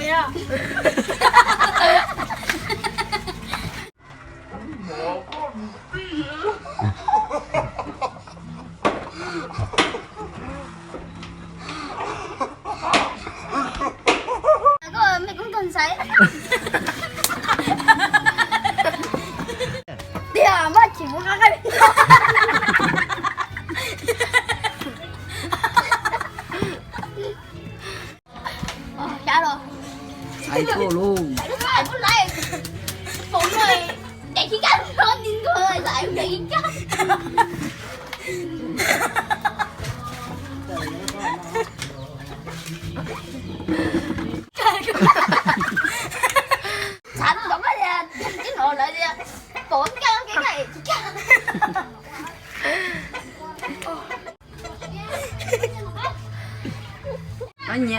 Koj me koob tog ntxhais. Tiag, maj chim mus qab qab. Xav los. Txhais tuaj lauj. Txhais tuaj lauj. Foom no, daim khib kab no ti ntuag txhais daim khib kab. Txhais ntawd mas tias tib no lawv tias pom kab kev kab.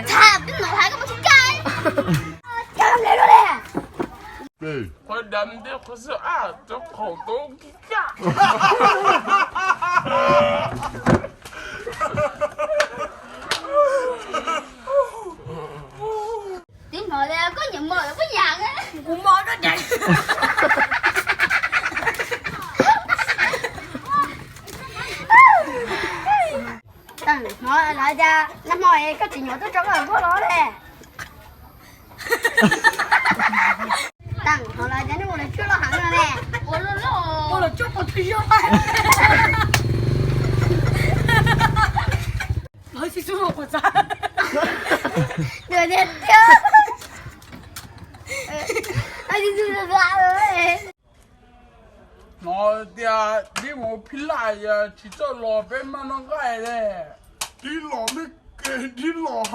Txhais tib no hais koj mus tsis kab. Kab le lub le. Qhov dam nti qhov xwb a, cov qhaum tau kab. Tib no tias koj nyiam mos puab yam. Kuv mos koj deev. Teem hnov lawv tias nag hmo koj tsis nyuam tuaj tso koj nkuaj los le. Teem hnov lawv tias nej ua lawv tsuj loj heev no ne. Ua lawv tsuj pov tseg. Lawv tsis tsuj pov tseg. Tiag tiag. Hnov tias dib mus phij laj, tsis txawj los peb maj noj nqaij le. Dib los me ke dib los.